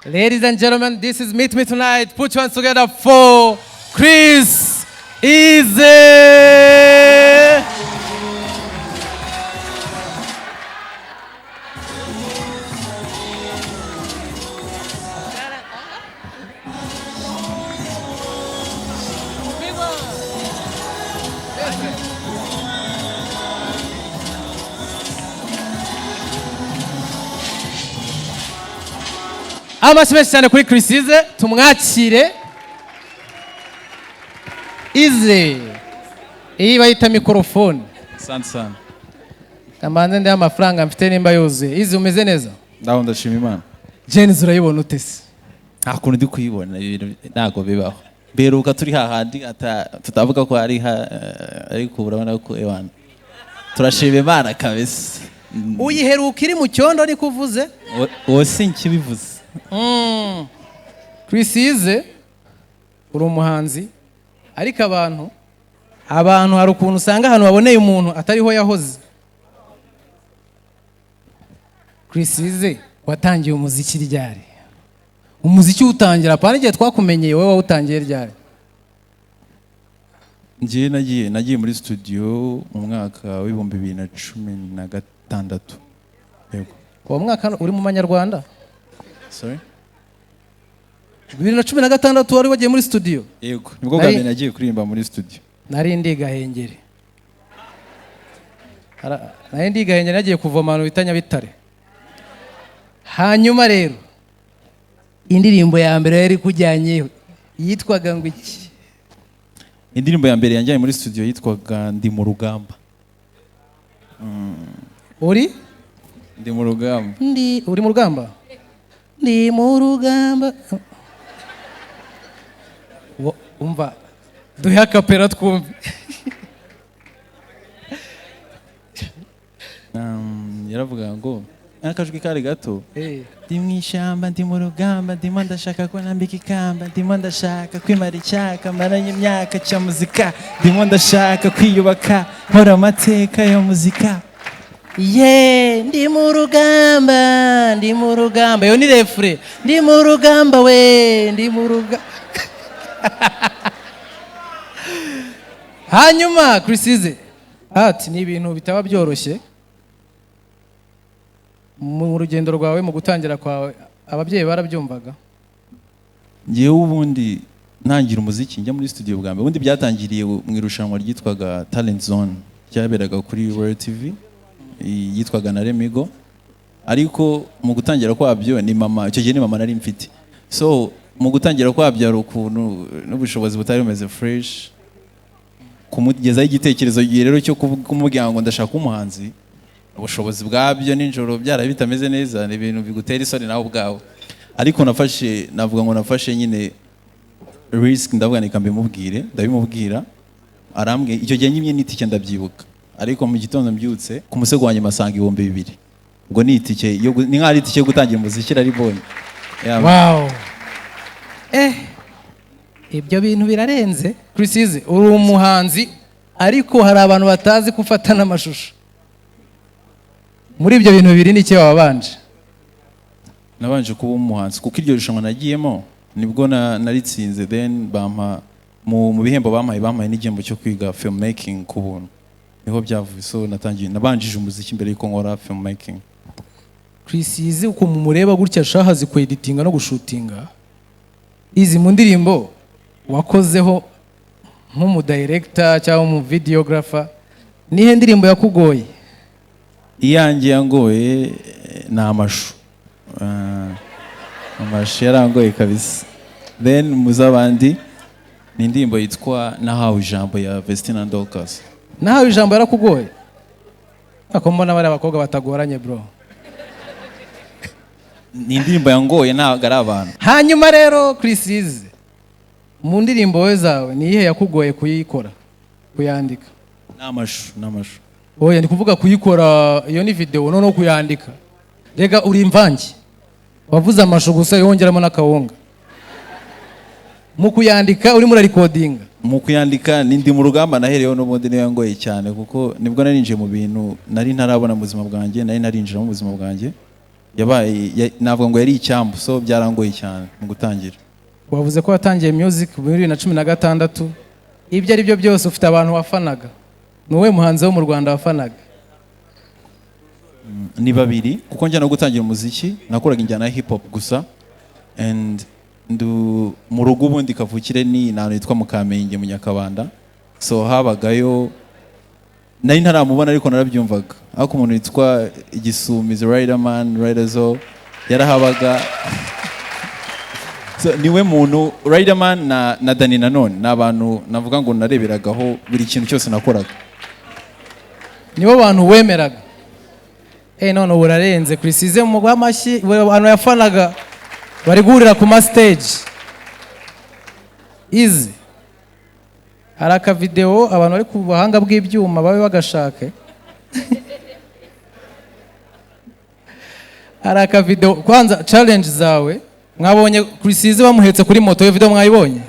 Ladies and gentlemen, this is Meet Me Tonight. Put your hands together for Chriss Eazy. Amashyi menshi cyane kuri Chriss Eazy, tumwakire. Eazy, iyi bayita mikorofone. Asante sana. Kamanze ndiho amafaranga mfite nimba yuzuye. Eazy, umeze neza? Ndaho, ndashima Imana. Gen-Z urayibona ute se? Nta kuntu ndi kuyibona, ibintu ntabwo bibaho. Mberuka turi hahandi tutavuga ko ari ha, ariko urabona ko ewana turashima Imana kabisa. Uyiheruka iri mu cyondo, ariko uvuze. Uwo si nkibivuze. Chriss Eazy, uri umuhanzi, ariko abantu hari ukuntu usanga ahantu baboneye umuntu atariho yahoze. Chriss Eazy, watangiye umuziki ryari? Umuziki uwutangira, apana igihe twakumenyeye, wowe wawutangiye ryari? Njyewe nagiye muri studio mu mwaka wa 2016, yego. Uwo mwaka uri mu manyarwanda? Sorry? 2016 wari wagiye muri studio? Yego, nibwo bwa mbere nagiye kuririmba muri studio. Nari ndi Gahengeri. Nari ndi Gahengeri, nagiye kuvoma ahantu bita Nyabitare. Hanyuma rero indirimbo ya mbere yari kujyanyeho yitwaga ngo iki? Indirimbo ya mbere yanjyanye muri studio yitwaga Ndi mu rugamba. Uri? Ndi mu rugamba. Ndi uri mu rugamba? Ndi mu rugamba. Umva, duhe akapera twumve. Yaravuga ngo akajwi kari gato. Ndi mu ishyamba, ndi mu rugamba, ndimo ndashaka ko nambika ikamba, ndimo ndashaka kwimara icyaka maranye imyaka cya muzika, ndimo ndashaka kwiyubaka, nkora amateka ya muzika. Ye, ndi mu rugamba, ndi mu rugamba. Iyo ni refrain. Ndi mu rugamba we, ndi mu rugamba. Hanyuma Chriss Eazy, ati ni ibintu bitaba byoroshye mu rugendo rwawe, mu gutangira kwawe, ababyeyi barabyumvaga? Njyewe ubundi ntangira umuziki njya muri studio bwa mbere, ubundi byatangiriye mu irushanwa ryitwaga Talent Zone ryaberaga kuri Royal TV, yitwaga na Remigo. Ariko mu gutangira kwabyo ni mama, icyo gihe ni mama nari mfite. So mu gutangira kwabyo hari ukuntu n'ubushobozi butari bumeze fresh, kumugezaho igitekerezo igihe rero cyo kumubwira ngo ndashaka umuhanzi, ubushobozi bwabyo nijoro byara bitameze neza, ni ibintu bigutera isoni nawe ubwawe. Ariko nafashe, navuga ngo nafashe nyine risk, ndavuga reka mbimubwire, ndabimubwira, arambwiye. Icyo gihe nyimye n'itike ndabyibuka, ariko mu gitondo mbyutse ku musego wanjye masanga 2000. Ubwo ni itike yo ni nk'aho ari itike yo gutangira umuziki naribonye. Yeah. Wow. Ibyo bintu birarenze. Chriss Eazy, uri umuhanzi, ariko hari abantu batazi gufata n'amashusho. Muri ibyo bintu bibiri ni iki wabanje? Nabanje kuba umuhanzi, kuko iryo rushanwa nagiyemo nibwo naritsinze, then bampa mu bihembo bampaye n'igihembo cyo kwiga filmmaking ku buntu, niho byavuye. So natangiye, nabanjije umuziki mbere yuko nkora filmmaking. Chriss Eazy, ukuntu mureba gutya shaha, azi kweditinga no gushutinga. Izi mu ndirimbo wakozeho nk'umudirector cyangwa umu videographer, nihe ndirimbo yakugoye? Iyanjye yangoye ni Amashu. Amashu yarangoye kabisa. Then mu z'abandi ni indirimbo yitwa Nahawe Ijambo ya Vestina Dorcas. Nahawe Ijambo yarakugoye? Ako mbona bariya abakobwa batagoranye, bro. Ni indirimbo yangoye, ntabwo ari abantu. Hanyuma rero Chriss Eazy, mu ndirimbo wowe zawe ni iyihe yakugoye kuyikora, kuyandika? Ni Amashu, ni Amashu. Oya, ndi kuvuga kuyikora, iyo ni video, noneho kuyandika. Rega uri imvange, wavuze amashu gusa yongeramo n'akawunga. Mu kuyandika urimo urarikodinga? Mu kuyandika ni Ndi mu rugamba nahereyeho, n'ubundi niyo yangoye cyane, kuko nibwo narinjiye mu bintu nari ntarabona mu buzima bwanjye, nari narinjira mu buzima bwanjye. Yabaye navuga ngo yari icyambu, so byarangoye cyane mu gutangira. Wavuze ko watangiye music muri 2016. Ibyo ari byo byose, ufite abantu wafanaga. Ni uwuhe muhanzi wo mu Rwanda wafanaga? Ni babiri, kuko njya no gutangira umuziki nakoraga injyana ya hip hop gusa, and ndu mu rugo ubundi kavukire ni ahantu hitwa mu Kamenge, mu Nyakabanda. So habagayo, nari ntaramubona ariko narabyumvaga, ariko umuntu witwa Igisumizi Riderman, Riderzo, yarahabaga. So, niwe muntu, Riderman na Dani Nanone, ni abantu navuga ngo nareberagaho buri kintu cyose nakoraga. Nibo bantu wemeraga. None ubu urarenze. Chriss Eazy mu amashyi. Abantu yafanaga bari guhurira ku ma stage. Eazy, hari akavideo abantu bari ku buhanga bw'ibyuma babe bagashake. Hari akavideo kwanza, challenge zawe. Mwabonye Chriss Eazy bamuhetse kuri moto? Iyo video mwayibonye?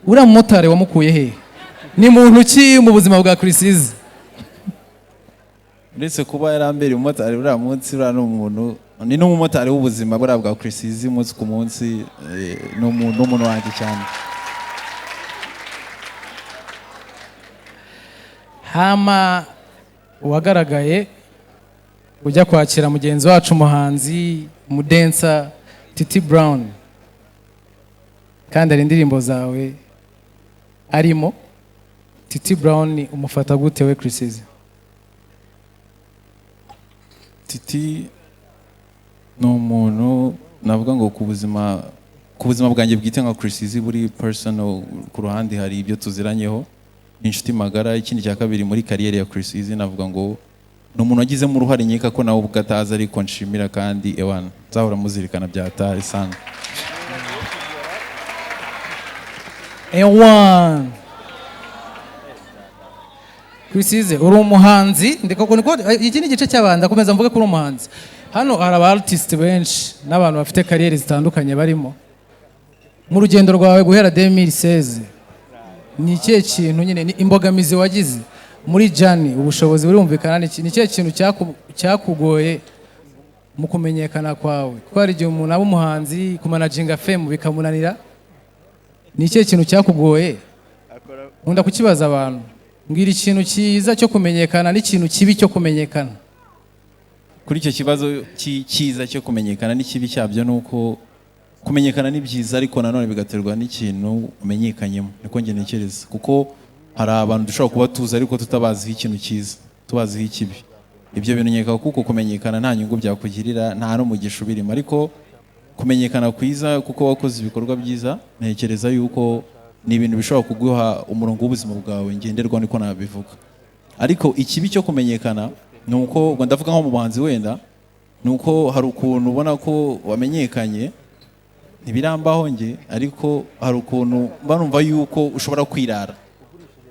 Uriya mumotari wamukuye he? Ni muntu ki mu buzima bwa Chriss Eazy? Uretse kuba yarambereye umumotari uriya munsi, uriya ni umuntu, ni n'umumotari w'ubuzima buriya bwa Chriss Eazy umunsi ku munsi. Ni umuntu wanjye cyane. Hama uwagaragaye ujya kwakira mugenzi wacu, umuhanzi, umudancer Titi Brown, kandi hari indirimbo zawe arimo. Titi Brown umufata gute we, Chriss Eazy? Titi ni umuntu navuga ngo ku buzima bwanjye bwite nka Chriss Eazy, buri personal, ku ruhande hari ibyo tuziranyeho, ni inshuti magara. Ikindi cya kabiri, muri kariyeri ya Chriss Eazy, navuga ngo ni umuntu wagizemo uruhare, nkeka ko nawe ubwo atazi, ariko nshimira kandi ewana nzahora muzirikana byatari sana. Ewan Chriss Eazy, uri umuhanzi. Ndiko niko, iki ni igice cy'abantu, ndakomeza mvuge ko uri umuhanzi. Hano hari aba artist benshi n'abantu bafite kariyeri zitandukanye barimo. Mu rugendo rwawe guhera 2016, ni ikihe kintu nyine, ni imbogamizi wagize muri journey? Ubushobozi burumvikana. Ni ikihe kintu cyakugoye mu kumenyekana kwawe? Kuko hari igihe umuntu aba umuhanzi, kumanaginga fame bikamunanira. Ni ikihe kintu cyakugoye? Nkunda kukibaza abantu. Mbwira ikintu cyiza cyo kumenyekana n'ikintu kibi cyo kumenyekana. Kuri icyo kibazo cyiza cyo kumenyekana n'ikibi cyabyo, ni uko kumenyekana ni byiza, ariko nanone bigaterwa n'ikintu umenyekanyemo. Niko njye ntekereza, kuko hari abantu dushobora kuba tuzi ariko tutabaziho ikintu cyiza, tubaziho ikibi. Ibyo bintu nkeka kuko kumenyekana nta nyungu byakugirira, nta n'umugisha ubirimo. Ariko kumenyekana kwiza, kuko wakoze ibikorwa byiza, ntekereza yuko ni ibintu bishobora kuguha umurongo w'ubuzima bwawe ngenderwaho, niko nabivuga. Ariko ikibi cyo kumenyekana ni uko, ubwo ndavuga nko mu buhanzi wenda, ni uko hari ukuntu ubona ko wamenyekanye. Ntibirambaho njye, ariko hari ukuntu mba numva yuko ushobora kwirara,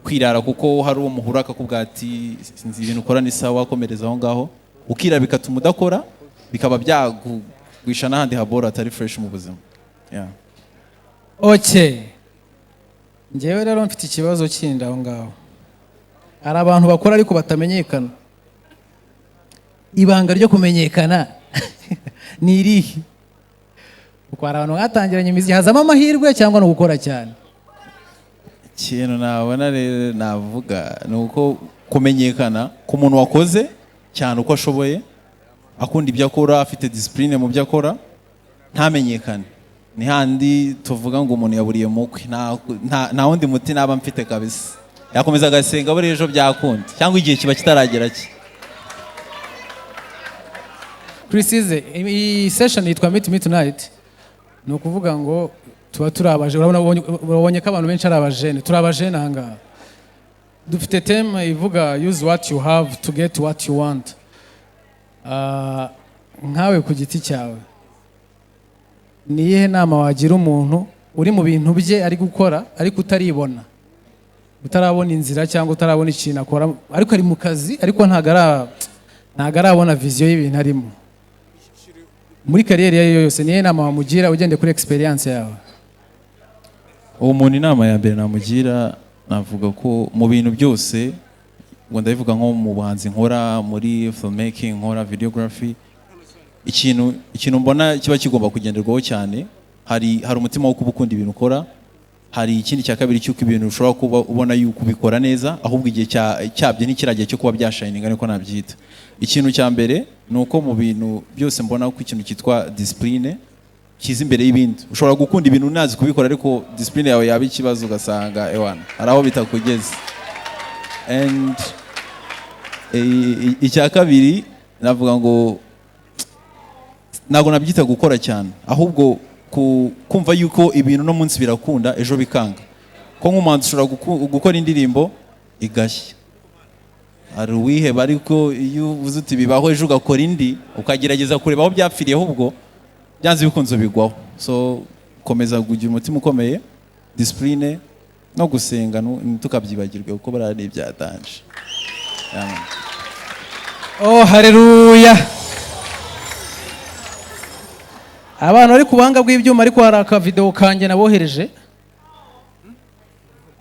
kwirara kuko hari uwo muhura akakubwira ati: "Sinzi, ibintu ukora ni sawa, komereza aho ngaho." Ukirara, bigatuma udakora, bikaba byagugwisha n'ahandi habora atari fresh mu buzima. Yeah. Okay, njyewe rero mfite ikibazo kindi aho ngaho. Hari abantu bakora ariko batamenyekana. Ibanga ryo kumenyekana ni irihe? Kuko hari abantu batangiranye imiziki, hazamo amahirwe cyangwa ni ugukora cyane? Ikintu nabona rero navuga ni uko kumenyekana ku muntu wakoze cyane uko ashoboye, akunda ibyo akora, afite discipline mu byo akora, ntamenyekane, ni handi tuvuga ngo umuntu yaburiye mukwe. Nta wundi muti naba mfite kabisa, yakomeza agasenga, buriya ejo byakunda cyangwa igihe kiba kitaragera cye. Chriss Eazy, iyi session yitwa Meet Me Tonight. Ni ukuvuga ngo tuba turi abaje, urabona, urabonye ko abantu benshi ari abajene, turi abajene aha ngaha. Dufite theme ivuga "Use what you have to get what you want". Nkawe ku giti cyawe, ni iyihe nama wagira umuntu uri mu bintu bye ari gukora ariko utaribona, utarabona inzira cyangwa utarabona ikintu akora, ariko ari mu kazi, ariko ntabwo arabona vision y'ibintu arimo muri kariyeri iyo ari yo yose? Niyo nama wamugira ugendeye kuri experience yawe? Uwo muntu, inama ya mbere namugira, navuga ko mu bintu byose Ngo ndabivuga nko mu buhanzi nkora, muri filmmaking nkora, videography, ikintu mbona kiba kigomba kugenderwaho cyane, hari umutima wo kuba ukunda ibintu ukora. Hari ikindi cya kabiri cy'uko ibintu ushobora kuba ubona yuko ubikora neza, ahubwo igihe cyabyo ntikiragiye cyo kuba byashininga, niko nabyita. Ikintu cya mbere ni uko mu bintu byose mbona ko ikintu cyitwa discipline kiza imbere y'ibindi. Ushobora gukunda ibintu, unazi kubikora, ariko discipline yawe yaba ikibazo, ugasanga ewana hari aho bitakugeze. And icya kabiri navuga ngo ntabwo nabyita gukora cyane, ahubwo kumva yuko ibintu no munsi birakunda, ejo bikanga. Ko nk'umuhanzi ushobora gukora indirimbo igashya, hari uwiheba, ariko iyo uvuze uti bibaho, ejo ugakora indi, ukagerageza kureba aho byapfiriye, ahubwo byanze bikunze bigwaho. So komeza kugira umutima ukomeye, discipline no gusenga, ntitukabyibagirwe kuko buriya ni ibyatanje. Yeah, man. Oh, haleluya! Abantu bari ku buhanga bw'ibyuma, ariko hari akavideo kanjye nabohereje.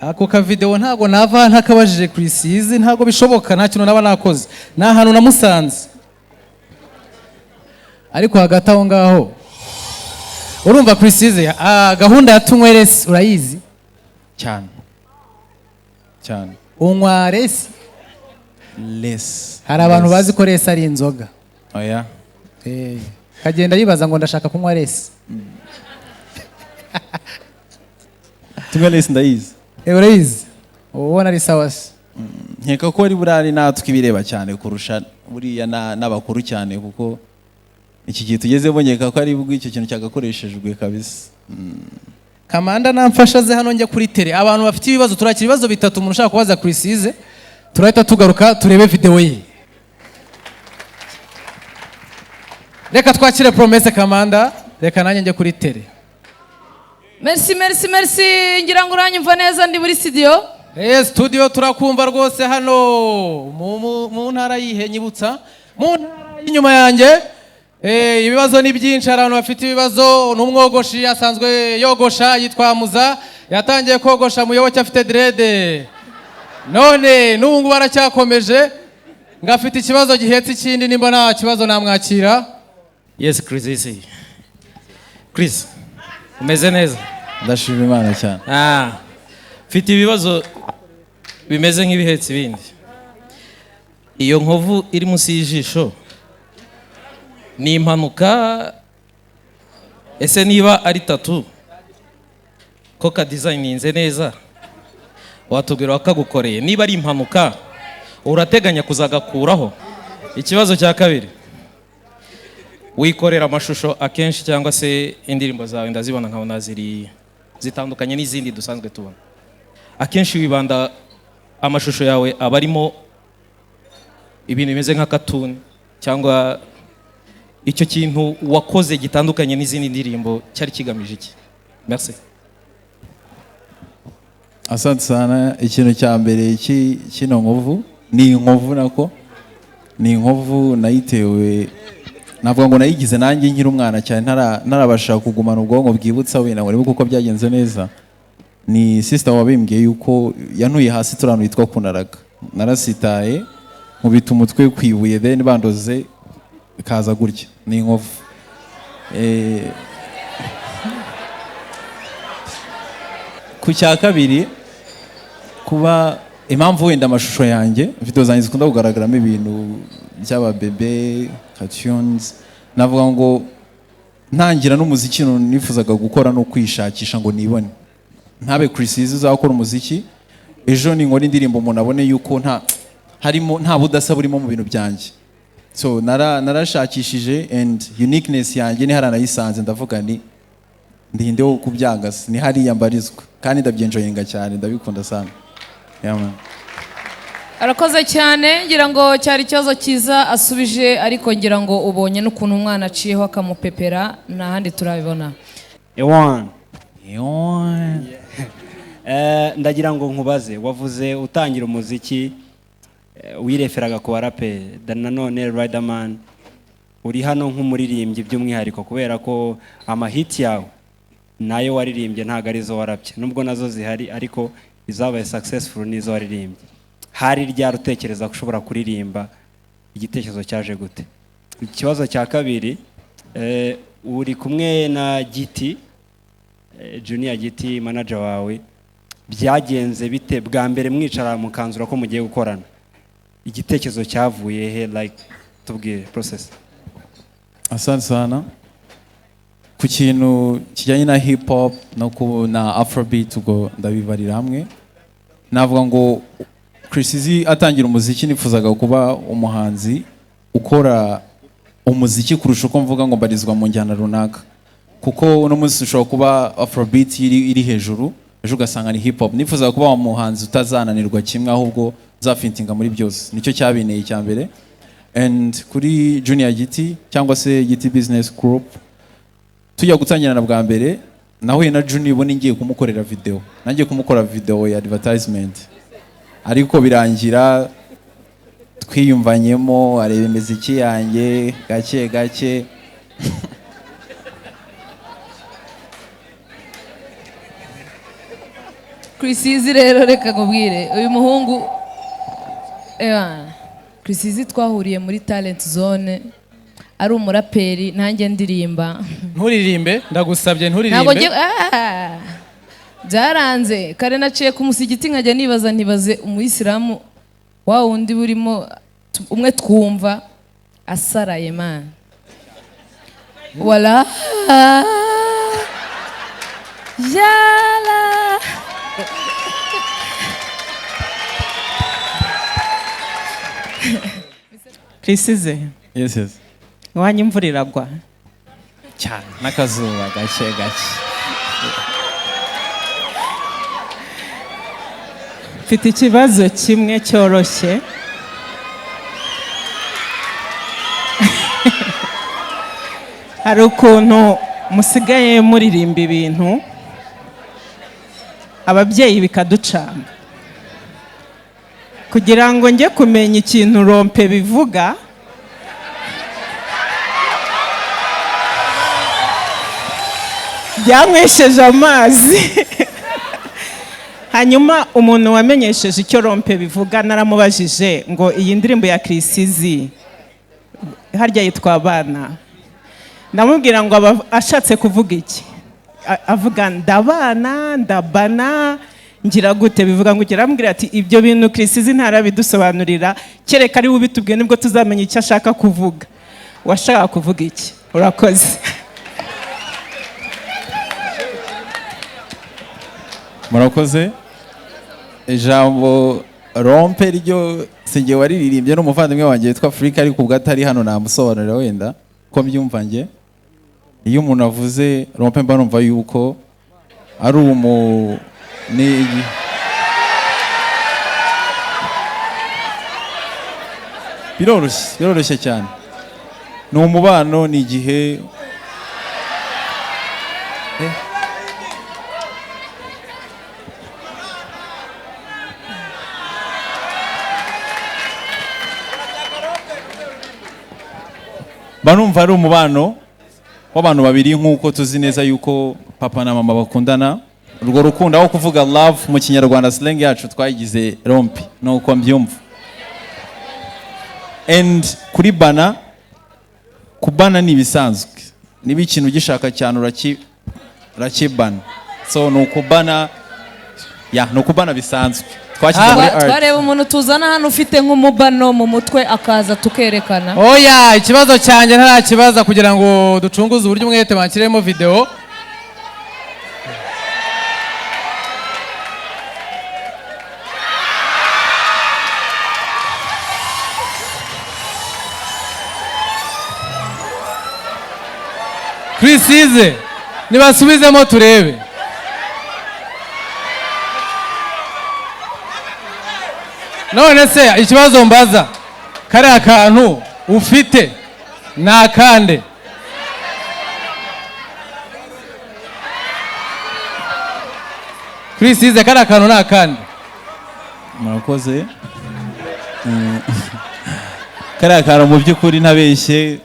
Ako kavideo ntabwo nava ntakabajije Chriss Eazy, ntabwo bishoboka, nta kintu naba nakoze. Ni ahantu namusanze. Ariko hagati aho ngaho, urumva Chriss Eazy, gahunda ya Tunywe Less urayizi? Cyane cyane. Unywa less? Less. Hari abantu bazi ko less ari inzoga. Oya. Kagenda yibaza ngo ndashaka kunywa less. Tunywe Less ndayizi. Urayizi, uba ubona ari sawa se? Nkeka ko ari buriya ari natwe ibireba cyane kurusha buriya n'abakuru cyane, kuko iki gihe tugezemo nkeka ko ari bwo icyo kintu cyagakoreshejwe kabisa. Kamanda namfasha ze hano njya kuri tele. Abantu bafite ibibazo, turakira ibibazo bitatu. Umuntu ushaka kubaza Chriss Eazy, turahita tugaruka turebe video ye. Reka twakire Promesse Kamanda, reka nanjye njye kuri tele. Merci, merci, merci. Ngira ngo uranyumva neza, ndi muri studio. Studio turakumva rwose hano mu ntara yihe? Nyibutsa, mu ntara y'inyuma yanjye. Ibibazo ni byinshi, hari abantu bafite ibibazo. N'umwogoshi asanzwe yogosha, yitwa Muza, yatangiye kogosha Muyoboke afite dread, none n'ubu ngubu aracyakomeje. Ngo afite ikibazo gihetse ikindi, nimba nta kibazo namwakira. Yes, Chris, yes. Chris, umeze neza? Ndashima Imana cyane. Mfite ibibazo bimeze nk'ibihetse ibindi. Iyo nkovu iri munsi y'ijisho ni impanuka? Ese niba ari tattoo ko kadesigninze neza, watubwira wakagukoreye? Niba ari impanuka, urateganya kuzagakuraho? Ikibazo cya kabiri, wikorera amashusho akenshi cyangwa se indirimbo zawe ndazibona nkabona ziri zitandukanye n'izindi dusanzwe tubona. Akenshi wibanda, amashusho yawe aba arimo ibintu bimeze nka cartoon, cyangwa icyo kintu wakoze gitandukanye n'izindi ndirimbo cyari kigamije iki? Merci. Asante sana. Ikintu cya mbere, kino nkovu ni inkovu, nako ni inkovu nayitewe, navuga ngo nayigize nanjye nkiri umwana cyane, ntarabasha kugumana ubwonko bwibutsa wenda ngo nibuke uko byagenze neza. Ni sister wabimbwiye yuko yantuye hasi, turi ahantu hitwa Kunaraga, narasitaye nkubita umutwe ku ibuye, then bandoze ikaza gutya, ni inkovu. Ku cya kabiri, kuba impamvu wenda amashusho yanjye, video zanjye zikunda kugaragaramo ibintu by'ababebe, cartoons, navuga ngo ntangira n'umuziki nifuzaga gukora no kwishakisha ngo nibone, ntabe Chriss Eazy uzakora umuziki ejo ninkora indirimbo umuntu abone yuko nta harimo, nta budasa burimo mu bintu byanjye. So narashakishije and uniqueness yanjye ni haranayisanze, ndavuga ni ndinde wo kubyanga, ni hariya mbarizwa, kandi ndabyenjoyinga cyane, ndabikunda sana. Yeah, man. Arakoze cyane. Ngira ngo cyari ikibazo cyiza asubije, ariko ngira ngo ubonye n'ukuntu umwana aciyeho akamupepera, nta handi turabibona. Ewan. Ewan. Ndagira ngo nkubaze, wavuze utangira umuziki, wireferaga ku baraperi, nanone Riderman, uri hano nk'umuririmbyi by'umwihariko kubera ko amahiti yawe nayo waririmbye ntabwo arizo warapye, nubwo nazo zihari, ariko izabaye successful nizo waririmbye. Hari ryari utekereza ko ushobora kuririmba? Igitekerezo cyaje gute? Ikibazo cya kabiri, uri kumwe na Giti, Junior Giti, manager wawe. Byagenze bite bwa mbere mwicara mukanzura ko mugiye gukorana? Igitekerezo cyavuye he? Like, tubwire process. Asante sana. Ku kintu kijyanye na hip hop no ku na afrobeat, ubwo ndabibarira hamwe. Navuga ngo Chris Easy atangira umuziki, nifuzaga kuba umuhanzi ukora umuziki kurusha uko mvuga ngo mbarizwa mu njyana runaka, kuko uno munsi ushobora kuba afrobeat iri hejuru, ejo ugasanga ni hip hop. Nifuzaga kuba umuhanzi utazananirwa kimwe, ahubwo uzafitinga muri byose. Nicyo cyabinteye icya mbere. And kuri Junior Giti cyangwa se Giti Business Group, tujya gutangirana bwa mbere nahuye na Junior ubona ngiye kumukorera video, nangiye kumukora video ya advertisement, ariko birangira twiyumvanyemo, areba imiziki yanjye gake gake. Chris Easy rero, reka nkubwire, uyu muhungu, ewa, Chris Easy twahuriye muri Talent Zone ari umuraperi, nanjye ndirimba. Nturirimbe, ndagusabye. Ntabwo Nturirimbe. ngiye. Byaranze kare, naciye ku musigiti nkajya nibaza, ntibaze umuyisilamu wa wundi burimo umwe twumva asaraye man, wala yala. Chris Easy. Yes. Iwanyu imvura iragwa? Cyane, n'akazuba gake gake. Mfite ikibazo kimwe cyoroshye. Hari ukuntu musigaye muririmba ibintu ababyeyi bikaducanga. Kugira ngo njye kumenya ikintu rompe bivuga, byanywesheje amazi. Hanyuma umuntu wamenyesheje icyo rompe bivuga, naramubajije ngo iyi ndirimbo ya Chris Easy harya yitwa Abana, ndamubwira ngo aba ashatse kuvuga iki? Avuga ndabana, ndabana, ngira gute, bivuga ngo ugira? Ati ibyo bintu Chris Easy ntarabidusobanurira, kereka ari we ubitubwiye nibwo tuzamenya icyo ashaka kuvuga. Washaka kuvuga iki? Urakoze. Murakoze. Ijambo rompe ryo sinjye waririmbye, n'umuvandimwe wanjye witwa Afurika, ariko ubwo atari hano namusobanurira wenda ko mbyumva. Njye iyo umuntu avuze rompe, mba numva yuko ari umu ni biroroshye, biroroshye cyane, ni umubano, ni igihe. Mba numva ari umubano w'abantu babiri, nk'uko tuzi neza yuko papa na mama bakundana. Urwo rukundo, aho kuvuga love mu Kinyarwanda, slang yacu twayigize rompi. Nuko mbyumva. And kuri bana, kubana ni ibisanzwe. Niba ikintu ugishaka cyane urakibana. So ni ukubana, ya, ni ukubana bisanzwe twashyize muri art. Twareba umuntu tuzana hano ufite nk'umubano mu mutwe, akaza tukerekana. Oya, ikibazo cyanjye ntarakibaza kugira ngo ducunguze uburyo umwete banshyiremo video. Chris Easy, nibasubizemo turebe. None se ikibazo mbaza, kariya kantu ufite ni akande? Chris Easy, kariya kantu ni akande? Murakoze. Kariya kantu mu by'ukuri ntabeshye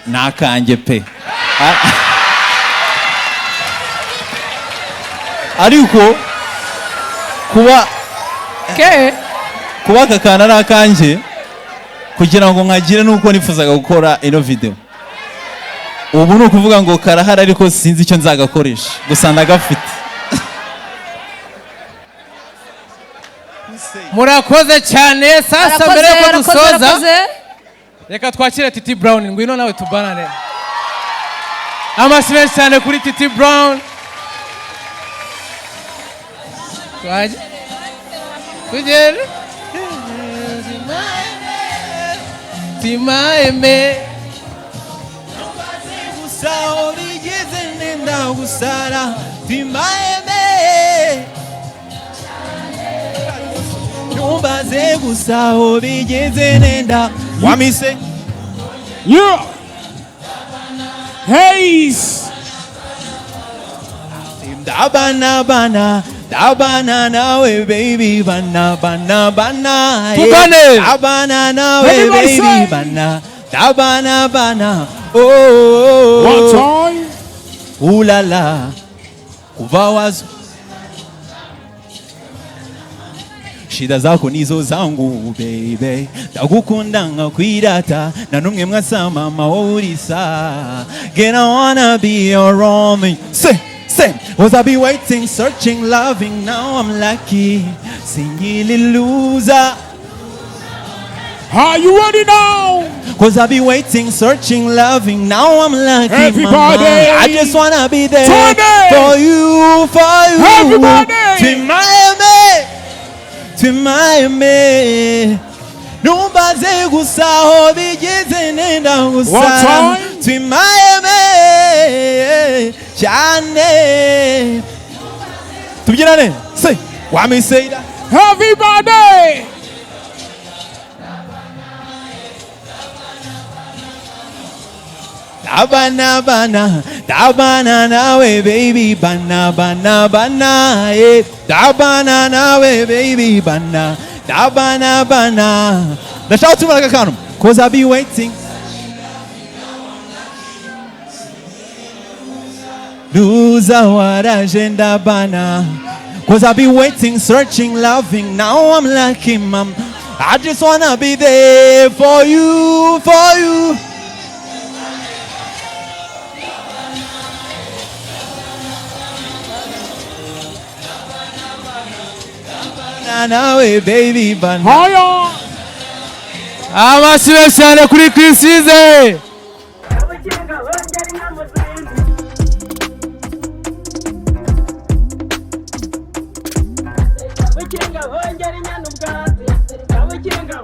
ni akanjye pe. Ariko kuba Ke? Kuba aka kantu ari akanjye, kugira ngo nkagire nuko nifuzaga gukora ino video. Ubu ni ukuvuga ngo karahari, ariko sinzi icyo nzagakoresha, gusa ndagafite. Murakoze cyane. Sasa Arakoze, mbere yuko arakoze, dusoza, arakoze. reka twakire Titi Brown. Ngwino nawe tubanane. Amashyi menshi cyane kuri Titi Brown. Twaje tugere timaeme. Gusa bigeze nenda gusara timaeme, ntumbaze gusa aho bigeze nenda wamise. Yeah. Hayes. Ndabana bana, ndabana nawe baby, bana bana bana, eh. Tubane. Ndabana nawe Everybody baby say. Bana ndabana bana, oh, oh, oh. One time. Ulala kuva wazo shida zako nizo zangu baby, ndagukunda nkakwirata, na numwe mwasa mama, wowe urisa. Get, I wanna be your Romeo. Say say, was I be waiting, searching, loving, now I'm lucky, single loser. Are you ready now? 'Cause I be waiting, searching, loving, now I'm lucky, Everybody. Mama. I just wanna be there Turn it. For you, for you. Everybody. To Miami, to Miami. Numbaze gusa aho bigeze nenda gusara. One time. To Miami, cyane. Tubyinane. Say, why me say that? Everybody. Bana bana, da bana nawe baby, bana bana bana, eh. Da bana nawe baby, bana, da bana bana. Ndashaka tumara aka kantu. 'Cause I be waiting. Loser waraje ndabana. 'Cause I be waiting, searching, loving. Now I'm lucky, mom. I just wanna be there for you, for you. Bana nawe baby, bana. Higher. Amashyi menshi cyane kuri Chriss Eazy. Abakinga bongera inama zindi. Abakinga bongera inyana ubwatsi. Abakinga.